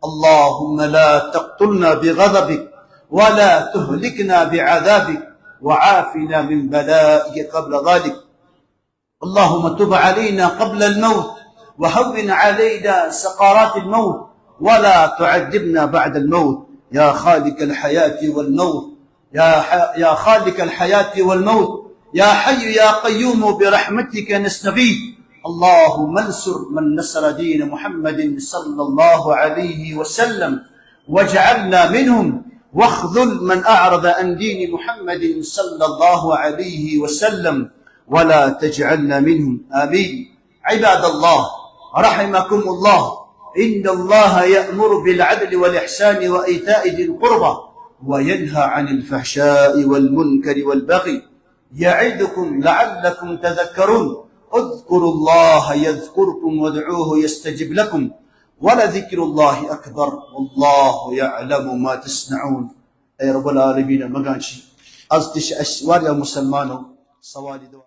اللهم لا تقتلنا بغضبك ولا تهلكنا بعذابك وعافنا من بلائك قبل ذلك. اللهم تب علينا قبل الموت وهون علينا سقرات الموت، ولا تعذبنا بعد الموت، يا خالق الحياة والموت، يا ح-، يا خالق الحياة والموت، يا حي يا قيوم، برحمتك نستغيث. اللهم انصر من نصر دين محمد صلى الله عليه وسلم، واجعلنا منهم، واخذل من أعرض عن دين محمد صلى الله عليه وسلم، ولا تجعلنا منهم. آمين. عباد الله، رحمكم الله، إن الله يأمر بالعدل والإحسان وإيتاء ذي القربى، وينهى عن الفحشاء والمنكر والبغي، يعظكم لعلكم تذكرون. اذكروا الله يذكركم وادعوه يستجب لكم، ولذكر الله أكبر، والله يعلم ما تصنعون. اے رب العالمین، منگان چھ، از تہ چھ اسہ واریاہ مسلمانو سوال یہ دعا۔